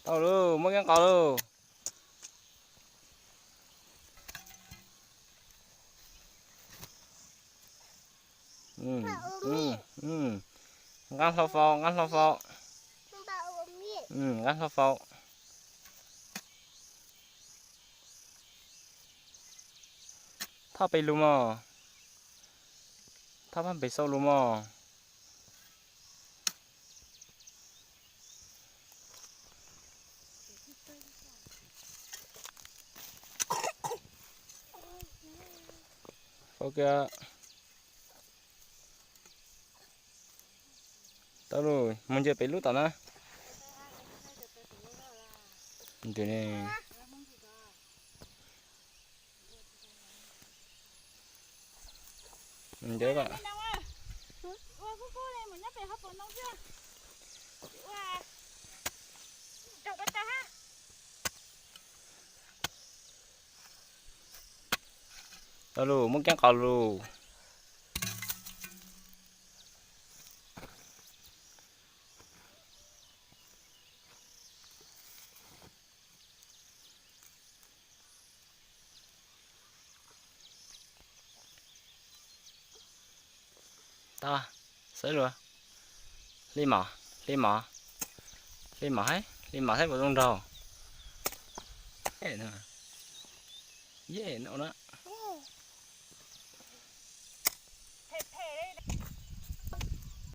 Tau lauj, muaj kiab qos lauj. Nqab hlau faus, nqab hlau faus. Nqab hlau faus. Thoj pem lus mog. Thoj phaj pem xau lus mog. Faus kiag. Tau lauj, mus nce pem lub tom na. Nce ne. Nce ko. Tau lauj, muaj kiab qos lauj. Tau, saib lus. Hli mos, hli mos, hli mos, hli mos saib puas zoo nraug. Yej no na.